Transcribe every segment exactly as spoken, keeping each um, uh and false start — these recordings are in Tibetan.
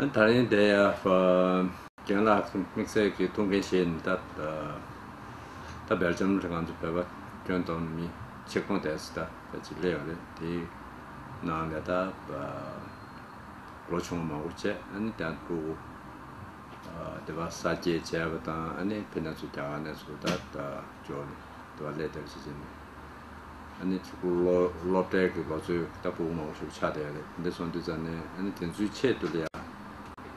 ད་རིང་དེ་ཡ་རྒན་ལགས་དམིགས་བསལ་གྱི་ཐུགས་འགན་བཞེས་ནས་ད་ད་སྦེལ་ཇམ་ལ་ང་ཚོ་བོད་པ་ཁྱོན་བསྡོམས་མི་ཆིག་སྟོང་དེ་ཙམ་ད་ད་ཅིག་སླེབས་ཡོད་རེད། དེའི་ནང་ནས་ད་ལོ་ཆུང་མང་པོ་བྱས། ཨ་ནི་དེ་ཕྲུ་གུ་དེ་པར་ས་སྐྱེས་བྱས་པ་དང་། ཨ་ནི་ཕ་ནས་ཚུར་རྒྱ་གར་ནས་ཚུར་ད་ད་འབྱོར་ནས་དེ་པར་སླེབས་བསྡད་པ་ཞིག་བྱས་ནས། ཨ་ནི་ཕྲུ་གུ་སློབ་སློབ་གྲྭའི་གི་ལོ་ཚོད་ད་ཕྲུ་གུ་མང་པོ་ཞིག་ཆགས་བསྡད་ཡོད་རེད། འདི་སོང་དུས་ཙམ་ནས་ཨ་ནི་དེ་ཚོའི་ཆེད་དུ་ལ་ཡ་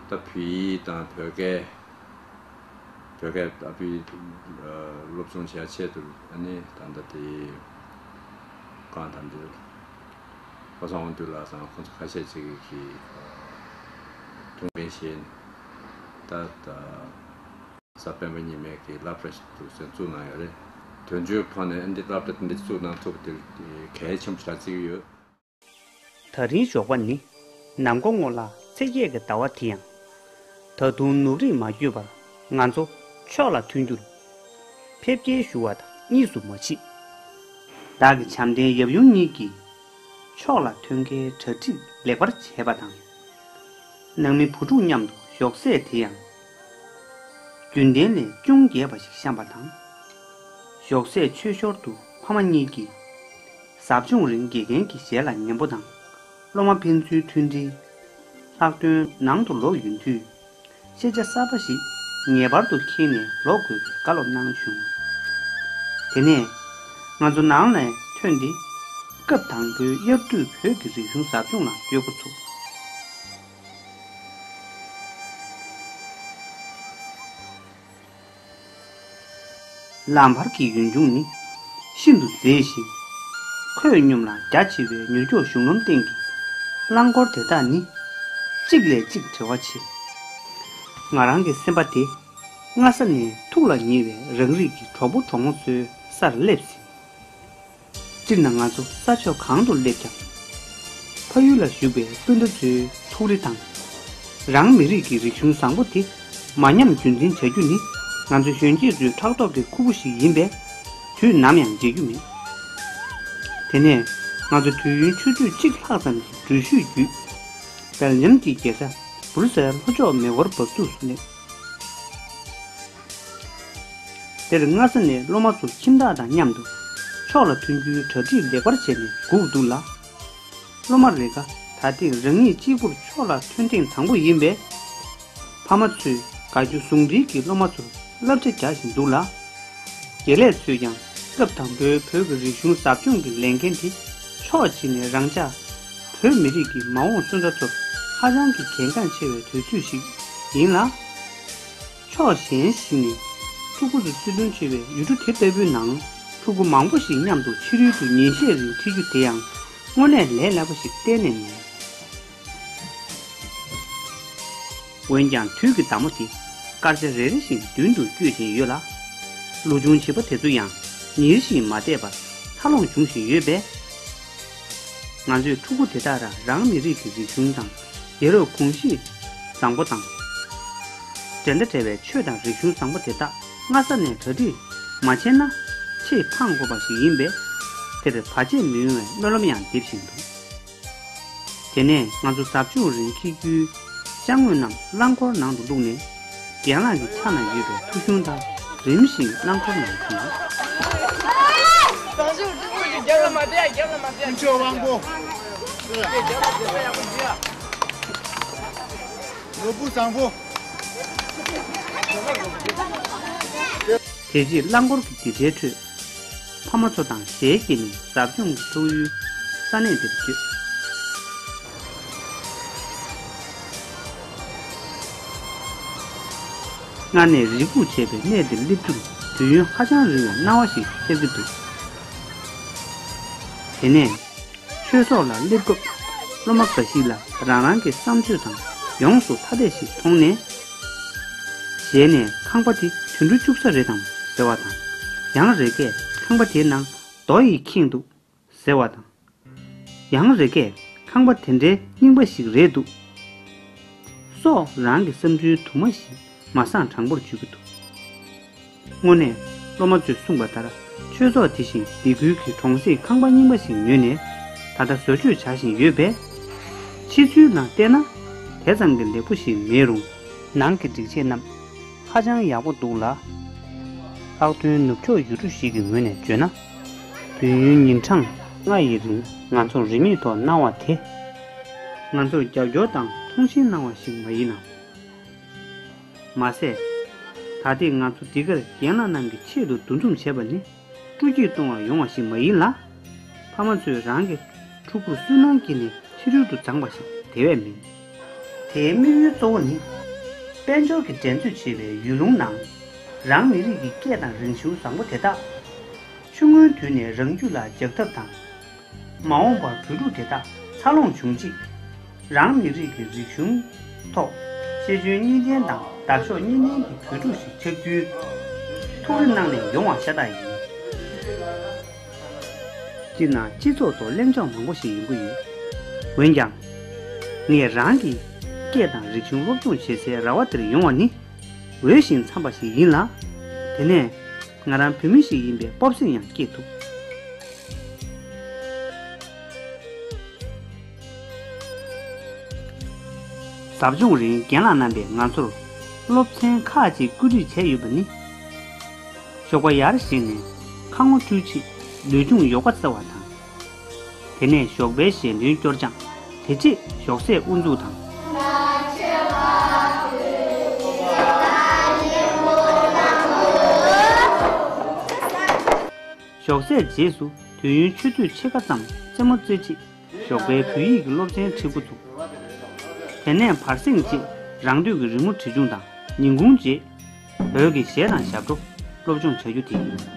ད་བོད་ཡིག་དང་བོད་སྐད། བོད་སྐད་ཨ་ཕའི་སློབ་སྦྱོང་བྱེད་ཡ་ཆེད་དུ། ཨ་ནི་ད་ལྟ་དེ་གང་ད་འདི་ཕོ་བཟང་དབང་འདུས་ལགས་དང་ཁོང་ཚོ་ཁ་ཤས་ཅིག་གིས་ཐུགས་འགན་བཞེས་ནས་ད་ད། གཟའ་སྤེན་པ་ཉི་མའི་གི་སློབ་གྲྭ་ཞིག་བཙུགས་ཟེར་བཙུགས་གནང་ཡོད་རེད། དོན་གཅོད་ཁོ་ནས་འདི་སློབ་གྲྭ་འདི་བཙུགས་གནང་ཐུབ་པ་དེ་གལ་ཆེན་པོ་ཞིག་བརྩི་གི་ཡོད། ད་རིང་ཞོགས་པ་ནི་ནམ་མཁའ་སྔོ་ལ་ཚེས་བརྒྱད་ཀྱི་ཟླ་བ་དེ་ཡང་ད་དུང་ནུབ་རིར་མ་བསྐྱོད་པར་ང་ཚོ་ཕྱོགས་ལ་ཐོན་རྒྱུར་ཕེབས་སྐྱེལ་ཞུ་བ་དང་གཉིས་སུ་མ་མཆིས། བདག་གི་བྱམས་ལྡན་ཡབ་ཡུམ་གཉིས་ཀྱིས་ཕྱོགས་ལ་ཐོན་ཁའི་གྲ་སྒྲིག་ལེགས་པར་བྱས་པ་དང་། ནང་མི་བུ་ཕྲུག་མཉམ་དུ་ཞོགས་ཟས་དེ་ཡང་རྒྱུན་ལྡན་ལས་ཅུང་རྒྱས་པ་ཞིག་བཤམས་པ་དང་། ཞོགས་ཟས་མཆོད་ཞོར་དུ་ཕ་མ་གཉིས་ཀྱིས་ཟབ་སྦྱོང་རིང་དགེ་རྒན་གྱི་ཞལ་ལ་ཉན་པོ་དང་། སློབ་མ་ཕན་ཚུན་མཐུན་སྒྲིལ། ལྷག་དོན་ནང་དུ་ལོག་ཡོང་དུས། ཤེས་བྱ་གསར་པ་ཞིག་ངེས་པར་དུ་འཁྱེར་ནས་ལོག་དགོས་པའི་བཀའ་སློབ་གནང་བྱུང་། དེ་ནས་ང་ཚོ་ནང་ནས་ཐོན་ཏེ། སྐབས་དང་པོའི་དབྱར་དུས་བོད་ཀྱི་རིག་གཞུང་ཟབ་སྦྱོང་ལ་བསྐྱོད་འགོ་ཚུགས། ལམ་བར་གྱི་ཡུལ་ལྗོངས་ནི་ཤིན་ཏུ་མཛེས་ཤིང་། ཁོད་སྙོམས་ལ་རྒྱ་ཆེ་བའི་མྱུར་མགྱོགས་གཞུང་ལམ་སྟེང་གི་རླངས་འཁོར་དེ་དག་ནི་གཅིག་ལས་གཅིག་བྲེལ་བ་ཆེ། ང་རང་གི་སེམས་པ་དེ་སྔ་ས་ནས་ཐུགས་ལ་ཉེ་བའི་རང་རིགས་ཀྱི་གྲོགས་པོ་གྲོགས་མོ་ཚོའི་སར་སླེབས་ཟིན། སྤྱིར་ན་ང་ཚོ་ས་ཕྱོགས་གང་དུ་སླེབས་ཀྱང་། ཕ་ཡུལ་ལ་བཞུགས་པའི་སྤུན་ཟླ་ཚོའི་ཐུགས་རེ་དང་། རང་མི་རིགས་ཀྱི་རིག་གཞུང་བཟང་པོ་དེ་མ་ཉམས་རྒྱུན་འཛིན་བྱ་རྒྱུ་ནི་ང་ཚོ་གཞོན་སྐྱེས་ཚོའི་ཕྲག་ཐོག་གི་ཁུར་པོ་ཞིག་ཡིན་པས་དུས་ནམ་ཡང་བརྗེད་རྒྱུ་མེད། དེ་ནས་ང་ཚོ་དུས་ཡུན་ཆུ་ཚོད་གཅིག་ལྷག་ཙམ་གྱི་འགྲུལ་བཞུད་བརྒྱུད། སྦེལ་ཇམ་གྱི་རྒྱལ་ས་སྦུར་སེལ་ལྷོ་ཕྱོགས་མེ་འཁོར་འབབ་ཚུགས་སུ་སླེབས། དེར་སྔ་ས་ནས་སློབ་མ་ཚོ་ཁྱིམ་བདག་དང་མཉམ་དུ་ཕྱོགས་ལ་ཐོན་རྒྱུའི་གྲ་སྒྲིག་ལེགས་པར་བྱས་ནས་སྒུག་འདུག་ལ། སློབ་མ་རེ་འགའ་ད་ཐེངས་རང་ཉིད་གཅིག་པུར་ཕྱོགས་ལ་ཐོན་ཐེངས་དང་པོ་ཡིན་པས། ཕ་མ་ཚོས་དགའ་སྐྱོ་ཟུང་འབྲེལ་གྱིས་སློབ་མ་ཚོར་བསླབ་བྱ་རྒྱག་བཞིན་འདུག་ལ། དགེ་ལས་ཚོས་ཀྱང་སྐབས་དང་པོའི་བོད་ཀྱི་རིག་གཞུང་ཟབ་སྦྱོང་གི་ལས་འགན་དེ་ཕྱོགས་གཅིག་ནས་རང་ཅག་བོད་མི་རིགས་ཀྱི་མ་འོངས་སོན་རྩ་ཚོར་ཧ་ཅང་གི་གལ་འགངས་ཆེ་བའི་དུས་ཚོད་ཞིག་ཡིན་ལ། ཕྱོགས་གཞན་ཞིག་ནས་ཕྲུ་གུ་ཚོ་བརྩི་མཐོང་ཆེ་བའི་ཡུལ་གྲུ་དེ་ལྟ་བུའི་ནང་ཕྲུ་གུ་མང་པོ་ཞིག་མཉམ་དུ་ཕྱི་རོལ་དུ་ཉིན་ཤས་རིང་ཁྲིད་རྒྱུ་དེ་ཡང་དངོས་གནས་ལས་སླ་པོ་ཞིག་གཏན་ནས་མིན། འོན་ཀྱང་དུས་ཀྱི་མདའ་མོ་དེ་སྐར་ཆ་རེ་རེ་བཞིན་མདུན་དུ་བསྐྱོད་བཞིན་ཡོད་ལ། ལོ་ཆུང་བྱིས་པ་དེ་ཚོ་ཡང་ཉིན་རེ་བཞིན་མ་བསྡད་པར་འཚར་ལོངས་འབྱུང་བཞིན་ཡོད་པས། ང་ཚོས་ཕྲུ་གུ་དེ་དག་རང་རང་མི་རིགས་ཀྱི་རིག་གཞུང་དང་ཡ་རབས་གོམས་གཤིས་བཟང་པོ་དང་། འགྲན་ཟླ་བྲལ་བའི་ཆོས་དང་རིག་གཞུང་བཟང་པོ་དེ་དག་སྔ་ས་ནས་གྲ་སྒྲིག་མ་བྱས་ན་ཆེས་ཕངས་དགོས་པ་ཞིག་ཡིན་པས། དེར་བར་ཆད་མི་ཡོང་བའི་སྨོན་ལམ་ཡང་འདེབས་བཞིན་འདུག་དེ་ནས་ང་ཚོ་ཟབ་སྦྱོང་རིང་འཁྱེར་རྒྱུའི་ཅ་དངོས་རྣམས་རླངས་འཁོར་ནང་དུ་བླུགས་ནས། རྒན་ལགས་ཀྱི་ཕྱག་ན་ཡོད་པའི་ཐུག་ཆུང་དང་རིམ་བཞིན་རླངས་འཁོར་ནང་ཐོན། ཀུན་སྤྱོད་དབང་པོ། ནོར་བུ་བཟང་པོ། དེ་རྗེས་རླངས་འཁོར་གྱི་སྒྲིག་ཁྲའི་ཁྲོད། ཕ་མ་ཚོ་དང་ཞལ་གྱེས་ནས་ཟབ་སྦྱོང་གི་ཐུགས་ཡུལ་ས་གནས་འདིར་བསྐྱོད། སྔར་ནས་རེ་སྒུག་བྱས་པའི་གནས་འདིར་སླེབས་རྒྱུར་དུས་ཡུན་ཧ་ཅང་རིང་བའི་སྣང་བ་ཞིག་སྟེར་གྱི་འདུག་དེ་ནས། ཆོས་ཚོགས་ལ་སླེབས་སྐབས་སློབ་མ་འགའ་ཞིག་ལ་རང་རང་གི་བསམ་ཚོད་དང་ཡོངས་སུ་ཐ་དད་ཞིག་མཐོང་ནས། ཞལ་ནས་ཁང་པ་དེ་དུད་འགྲོ་བཅུག་ས་རེད་དམ་ཟེར་བ་དང་། ཡང་རེ་འགས་ཁང་པ་དེའི་ནང་རྡོ་ཡིས་ཁེངས་འདུག་ཟེར་བ་དང་། ཡང་རེ་འགས་ཁང་པ་དེ་འདྲའི་རྙིང་པ་ཞིག་རེད་འདུག་སོགས་རང་གི་བསམ་ཚུལ་དུ་མ་ཞིག་མ་གསང་དྲང་པོར་བརྗོད་ཀྱི་འདུག་དངོས་གནས་སློབ་མ་ཚོས་གསུངས་པ་ལྟར་ཆོས་ཚོགས་དེ་བཞིན་སྡེ་ཁུལ་གྱི་གྲོང་གསེབ་ཁང་པ་རྙིང་པ་ཞིག་ཉོས་ནས་ད་ལྟ་བཟོ་བཅོས་བྱ་བཞིན་ཡོད་པས། ཕྱི་ཚུལ་ལ་བལྟས་ན་ དེ་ཙམ་གྱི་ལེགས་པོ་ཞིག་མེད་རུང་། ནང་གི་སྒྲིག་ཆས་རྣམས་ཧ་ཅང་ཡག་པོ་འདུག་ལ། ལྷག་དོན་ནུབ་ཕྱོགས་ཡུལ་གྲུ་ཞིག་གི་ངོས་ནས་བརྗོད་ན། དུས་ཡུན་ཉིན་གྲངས་ལྔ་ཡི་རིང་ང་ཚོར་རིན་མེད་ཐོག་གནང་བ་དེ། ང་ཚོར་རྒྱབ་སྐྱོར་དང་མཐོང་ཆེན་གནང་བ་ཞིག་མ་ཡིན་ནམ། མ་ཟད། ད་ཐེངས་ང་ཚོ་འདི་གར་རྒན་ལགས་རྣམས་ཀྱི་ཆེད་དུ་འདུ་འཛོམས་བྱས་པ་ནི། སྤྲོ་སྐྱིད་གཏོང་བར་ཡོང་བ་ཞིག་མ་ཡིན་ལ། ཕ་མ་ཚོས་རང་གི་ཕྲུ་གུར་སུན་སྣང་སྐྱེས་ནས་ཕྱི་རོལ་དུ་བརྫངས་པ་ཞིག་དེ་བས་མིན། དེའི་དམིགས་ཡུལ་གཙོ་བོ་ནི། དཔལ་འབྱོར་གྱི་འགྲན་རྩོད་ཆེ་བའི་ཡུལ་ལུང་ནང་། རང་མི་རིགས་ཀྱི་སྐད་དང་རིག་གཞུང་བཟང་པོ་དེ་དག་ཆུང་ངུའི་དུས་ནས་རང་རྒྱུད་ལ་འཇགས་ཐབས་དང་། མ་འོངས་པར་བོད་ཕྲུག་དེ་དག་འཚར་ལོངས་བྱུང་རྗེས། རང་མི་རིགས་ཀྱི་རིག་གཞུང་ཐོག་ཤེས་འཇོན་གཉིས་ལྡན་དང་འདབ་གཤོག་གཉིས་ལྡན་གྱི་བོད་ཕྲུག་ཞིག་ཆགས་རྒྱུའི་ཐུགས་རེ་གནང་ནས་ཡོང་བ་ཤ་སྟག་ཡིན། སྤྱིར་ན་སྤྱི་ཚོགས་ཐོག་གླེང་ཕྱོགས་མང་པོ་ཞིག་ཡོང་གི་ཡོད། འོན་ཀྱང་། ངས་རང་གི་སྐད་དང་རིག་གཞུང་སློབ་སྦྱོང་བྱེད་སའི་ར་བ་དེར་ཡོང་བ་ནི། འོས་ཤིང་འཚམས་པ་ཞིག་ཡིན་ལ། དེ་ནས་ང་རང་བོད་མི་ཞིག་ཡིན་པའི་སྤོབས་སེམས་ཡང་སྐྱེས་ཐུབ། ཟབ་སྦྱོང་རིང་རྒན་ལགས་རྣམ་པས་ང་ཚོར་སློབ་ཚན་ཁག་ཅིག་བཀོད་སྒྲིག་བྱས་ཡོད་པ་ནི། ཞོགས་པ་ཡར་བཞེངས་ནས་ཁ་ངོ་འཁྲུད་ཆེད་ལུས་སྦྱོང་ཡོ་ག་རྩེ་བ་དང་། དེ་ནས་ཞོགས་པའི་ཞལ་འདོན་སྐྱོར་སྦྱང་། དེ་རྗེས་ཞོགས་ཟས་དབུ་འཛུགས་དང་། ཞོགས་ཟས་རྗེས་སུ་དུས་ཡུན་ཆུ་ཚོད་ཕྱེད་ཀ་ཙམ་རྩེད་མོ་རྩེ་རྗེས། ཞོགས་པའི་བོད་ཡིག་གི་སློབ་ཚན་ཁྲིད་འགོ་ཚུགས། དེ་ནས་བར་གསེང་རྗེས་རང་འདོད་ཀྱི་རི་མོ་བྲིས་སྦྱོང་དང་ཉིན་གུང་རྗེས། བོད་ཀྱི་གཞས་དང་ཞབས་བྲོ་སློབ་སྦྱོང་བྱ་རྒྱུ་དེ་ཡིན།